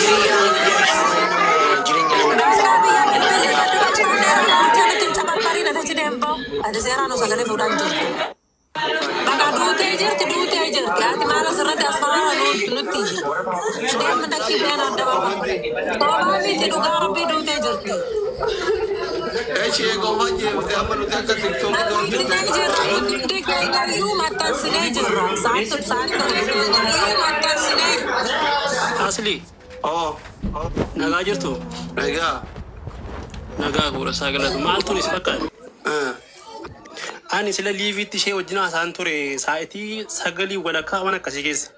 Hiriyaa hiriyaa ishee waa'ee nama jireenya nama Bakka dhuunfaa biyya barbaadanii bilbilli nama gadi gaafatan. bachuun dheeraa nutti hin cababbariin ati deemboo. Ati seeraan sagalee fuudhaan jirtu. Bakka duutee jirti duutee jirti. Ati maal asirratti as faraara nutti iyyi. Deemni dhaqqii biyyan adda baafadhu. Soobaa miti dhugaa rabbii duutee jirti. Echi eega of ajjeefte amma nuti akka tiktookii Maxxansinee jirra. Hundi keenya iyyuu maxxansinee jirra. Sa'aatti sa'aatti hundi keenya iyyuu maxxansinee. Asli, Oo nagaa jirtu? Egaa. Nagaa bu'uura isaa galatu. Maal tun is fakkaate? Eh. Ani sila liiviitti ishee wajjin haasa'an ture sa'aatii sagalii walakkaa waan akkasii keessa.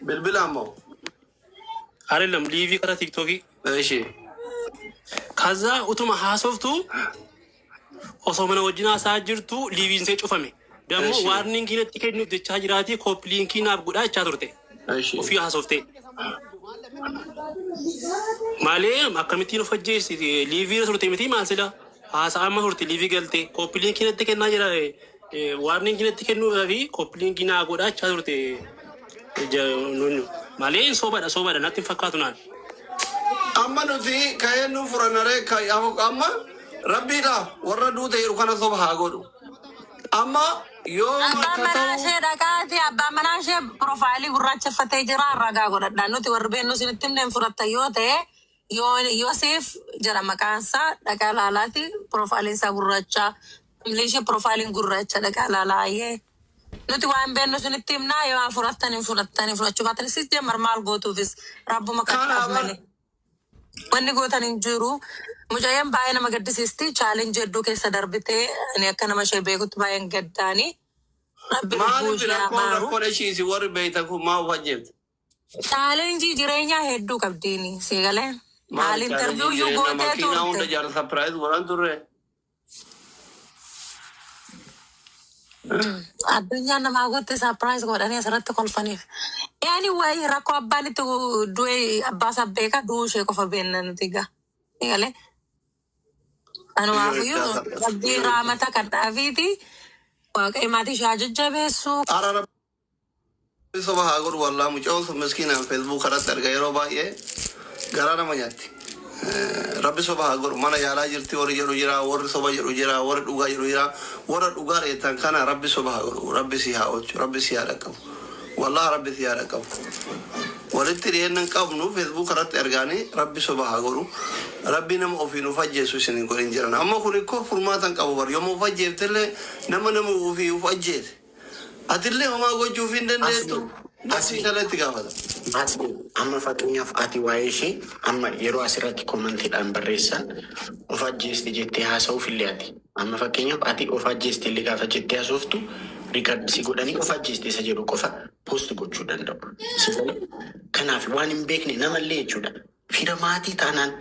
Bilbila ammoo. Arelam liivii karaa tiktookii. Eshi. Kaza utuma haasoftu osoo mana wajjin haasa'aa jirtu liiviin see cufame. Dammoo Eshi. waarniingii natti kennuuf jechaa jiraatii kooppiliinkii naaf godhaa jechaa turte. Eshi. Ofii haasoftee. Malee akkamittiin of ajjeessiti liivii irra turte miti maal sila haasa'aa amma turte liivii galte kooppiliinkii natti kennaa jira waarniingii natti kennuudhaa fi kooppiliinkii naa godhaa jechaa turte malee soobadha soobadha natti hin fakkaatu naan. Amma nuti ka'ee nu furanaree amma rabbiidha warra duute jedhu kana soba haa godhu. Amma yoo Abbaan akka manaa ta'u ishee dhaqaati. Abbaan manaa ishee profaayilii gurraacha uffatee jira. Ragaa godhadha. Nuti warri beeknu isinitti himneen fudhatta yoo ta'e Yoseef jedha maqaan isaa dhaqaa laalaati. Profaayiliin isaa gurraacha. Illee ishee profaayiliin gurraacha dhaqaa laalaa. Nuti waan beeknu isinitti himnaa yoo waan fudhattan hin fudhattan fudhachuu baatan sis jemmar maal gootuufis rabbuma kana kadhaaf bar malee. Wanni gootan hin jiru. Mucayyaan baay'ee nama gaddisiisti. Chaalenjii hedduu keessa darbitee ani akka nama ishee beekutti baay'een gaddaani. Rabbi lubbuu maaliif ishee haa rakkoon maaru. rakkoon ishiisi warri beeytan kun maa of ajjeefte? Chaalenjii jireenyaa hedduu qabdiini. Si galee. Maali Maal chaalenjii interview iyyuu jireenya gootee makiinaa hunda turte. jaala sapiraayiz godhan turre. Addunyaan namaa goote surprise godhanii asirratti kolfaniif. Anyway, rakkoo abbaan itti du'e abbaa isaa beeka du'uu ishee qofa beekna nuti egaa. Si galee. Yoo itti Kanumaafiyyuu haasa'u. rabbii raamata kadhaafiiti. Waaqayyo maatii ishee haa jajjabeessu. Ara rabbi soba haa godhu wallaa mucaan sun miskiinaan feesbuuk irratti arga yeroo baay'ee garaa nama nyaatti. Rabbi soba haa godhu mana yaalaa jirti warri jedhu jira warri soba jedhu jira warri dhugaa jedhu jira warra dhugaa dheettan kana rabbi soba haa godhu rabbi si haa oolchu rabbi si haa dhaqqabu wallaa rabbi si haa dhaqqabu. Walitti dhiyeenna hin qabnu feesbuuk irratti argaanii rabbi soba haa godhu rabbi nama ofiin of ajjeesu isin hin godhin jiran amma kun ikkoo furmaata hin qabu bar yooma of ajjeeftellee nama nama ofii of ajjeese atillee homaa gochuuf hin dandeettu Asli, nafsi asli, isaallee itti gaafata. asli. Amma fakkeenyaaf ati waa'ee ishee amma yeroo asirratti komantiidhaan barreessan of ajjeesti jettee haasa'uuf illee ati. Amma fakkeenyaaf ati of ajjeesti illee gaafa jettee haasoftu record si godhanii of ajjeesti isa jedhu qofa post gochuu danda'u. Si galee? Kanaaf waan hin beekne namallee jechuudha. Fira maatii taanaan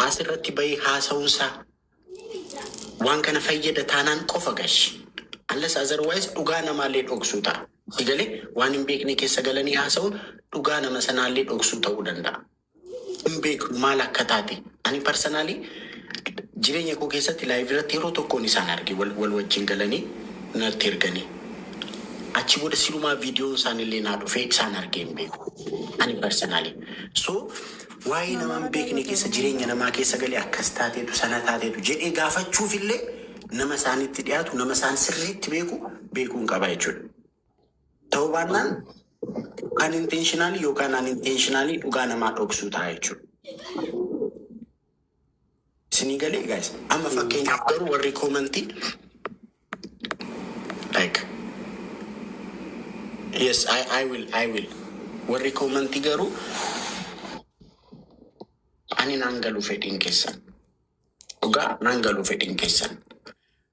asirratti bahee haasa'uunsaa waan kana fayyada taanaan qofa gashi. Unless otherwise dhugaa namaallee dhoksuu ta'a. Si galee waan hin beekne keessa galanii haasa'uun dhugaa nama sanaallee dhoksuu ta'uu danda'a. Hin beeku maal akka taate. Ani personally jireenya koo keessatti live irratti yeroo tokkoon isaan arge wal, wal wajjin galanii natti erganii. Achi booda silumaa viidiyoon isaanillee naa dhufee isaan argee hin beeku. Ani personally. So waa'ee nama hin beekne keessa jireenya namaa keessa galee akkas taateetu sana taateetu jedhee gaafachuufillee nama isaanitti dhiyaatu nama isaan sirriitti beeku beekuun qaba jechuudha. Ta'uu baannaan unintentionally yookaan unintentionally dhugaa namaa dhoksuu ta'a jechuudha. Isinii galee guys. Amma fakkeenyaaf garuu warri koomantii like yes I will warri koomantii garuu ani naan galuu fedhiin keessan. Dhugaa naan galuu fedhiin keessan.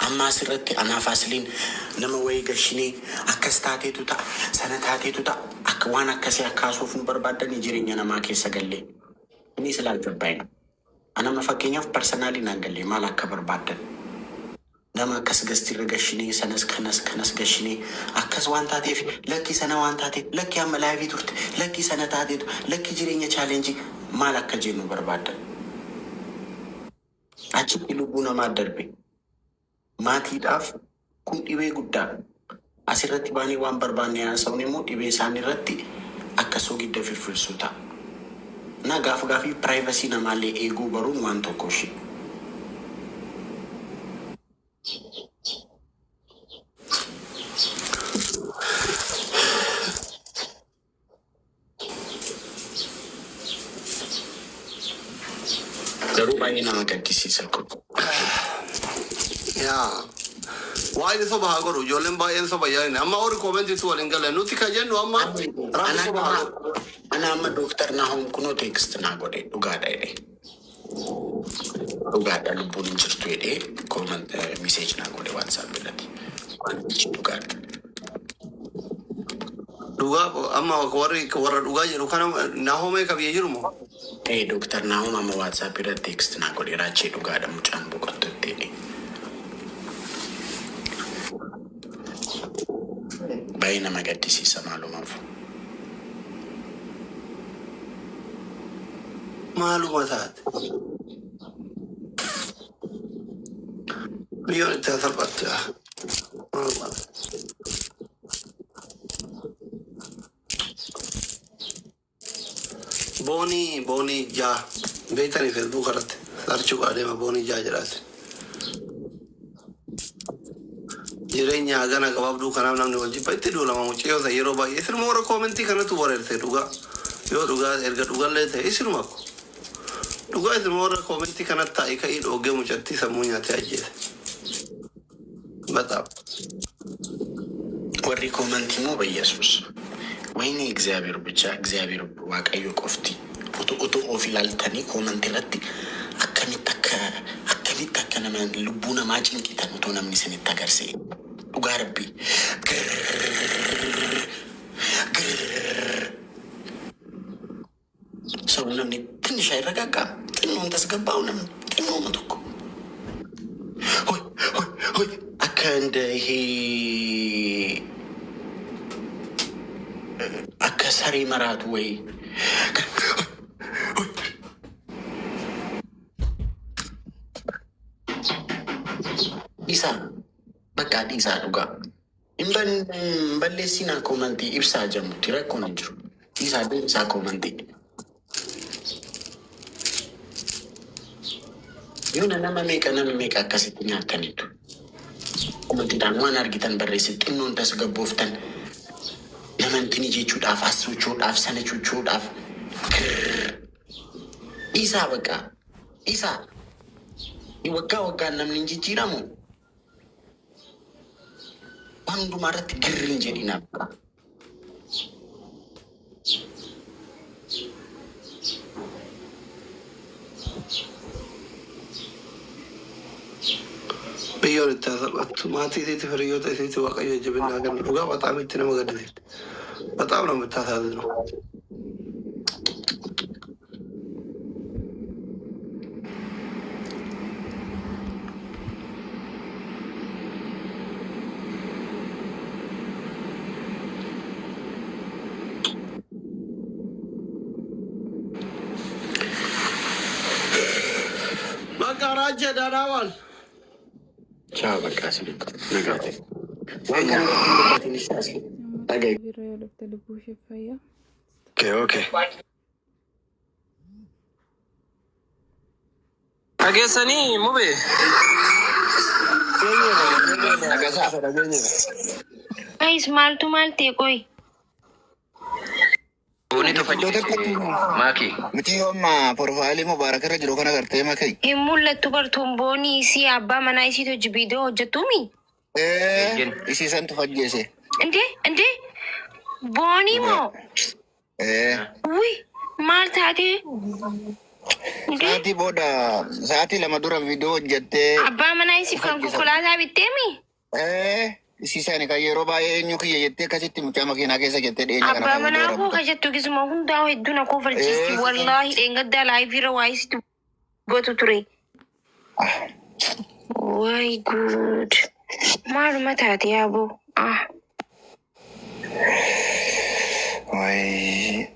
Amma asirratti anaaf asliin nama wayii gashinee akkas taateetu ta'a sana taateetu ta'a akka waan akkasii akkaasuuf nu barbaaddanii jireenya namaa keessa gallee. Inni silaa jabbaayina. Anama fakkeenyaaf personally naan gallee maal akka barbaaddan. Nama akkas gastirra gashinee sanas kanas kanas gashinee akkas waan taateef lakki sana waan taateef lakki amma live turte lakki sana taateetu lakki jireenya challenge maal akka jennu barbaaddan. Achitti lubbuu namaa darbe. Maatiidhaaf kun dhibee guddaa. Asirratti baanii waan barbaanne haasa'uun immoo dhibee isaan irratti akka soogidda firfirsuu ta'a. Na gaafa gaafii privacy namaallee eeguu baruun waan tokko ishee. Garuu baay'ee nama gaddisiisa kun. Yaa. Waa'ee soba haa godhu ijoolleen baay'een soba yaa'in amma warri koomentiitu waliin galan nuti kan jennu amma rabbi soba haa godhu. Ana amma Dooktar Naahom kunoo text naa godhe dhugaadha jedhee. Dhugaadha lubbuun hin jirtu jedhee comment message naa godhe WhatsApp irratti. Wantichi dhugaadha. Dhugaa amma warri warra dhugaa jedhu kana Naahomee ka biyya jiru moo? Ee Dooktar Naahom amma WhatsApp irratti text naa godhe raachee dhugaadha mucaan boqottu jedhee. Baay'ee nama gaddisiisa maalumaaf. Maaluma taate. Biyyoon itti haa salphattu yaa. Maaluma taate. Boonii boonii jaa beektanii Facebook irratti sarchuu adeema boonii jaa jedhaati. Jireenya hagana gabaabduu kanaaf namni wal jibba itti duulama mucayyoo ta'e yeroo baay'ee isinuma warra koomentii kanatu wareerte dhugaa yoo dhugaa erga dhugallee ta'e isinuma ko dhugaa isinuma warra koomentii kanatti taa'e ka'ii dhoogee mucattii sammuu nyaatee ajjeese. Bataam. Warri koomentii moo በኢየሱስ ወይኔ እግዚአብሔር ብቻ እግዚአብሔር waaqayyo qofti utuu utuu of ilaaltanii koomentii irratti akkamitti akka akkamitti akka nama lubbuu namaa cinqitan utuu namni isinitti agarsiise dhugaa rabbii ሰው namni ትንሽ አይረጋጋም። ጥኖም ተስገባው namni ጥኖም tokko ሆይ ሆይ ሆይ akka እንደ ይሄ akka saree maraatu ወይ Dhiisaa bakka dhiisaa dhugaa. Hin balleessinaa koomantii ibsaa jedhamutti rakkoon hin jiru. Dhiisaa deemsaa koomantii. Yoona nama meeqa akkasitti nyaattaniitu. Koomantiidhaan waan argitan barreessi xinnoon tasgabbooftan namantini jechuudhaaf as socho'uudhaaf sana socho'uudhaaf dhiisaa bakka dhiisaa. Waggaa waggaan namni hin jijjiiramu. Waan hundumaa irratti girri hin jedhinaa bakka. Biyyoon itti haa salphattu maatii isiitti hiriyoota isiitti waaqayyo jabinaa kennu dhugaa በጣም itti nama gaddisiifte. በጣም ነው የምታሳዝነው። በቃ ራጀ ደህና ዋል። Ciao bakka asii nagaa ta'e. Waan kana irratti hin dubbatin ishee asii. Dhaga'i. Birra yoo dhufte lubbuu ishee fayyaa. Okay, okay. Dhageessanii mube. Guys, maaltu maal ta'e qoy? Maaki. Miti yooma profaayilii Mubaarak irra jiru kana gartee makai. Hin mul'attu bartuun boonii isii abbaa manaa isiitu hojii viidiyoo hojjettuumi? Ee isii santu fajjeese. Indee indee boonii moo? Ee Wuy maal taatee? Indee sa'aatii booda sa'aatii 2 dura viidiyoo hojjettee abbaa manaa isiif kan konkolaataa bitteemi? ee isii sani kan yeroo baay'ee eenyu kiyya jettee akkasitti mucaa makiinaa keessa jettee dhiyeenya kana Abbaa kan manaa viidiyoo koo rabbitu. ka jettu gisuma hundaa hedduu na kofalchiisti. Ee Wallaahi dheengaddaa laayivii irra waa isitti dubbatu ture. Waay guud. Maaluma taate yaaboo? Ah. Wayi.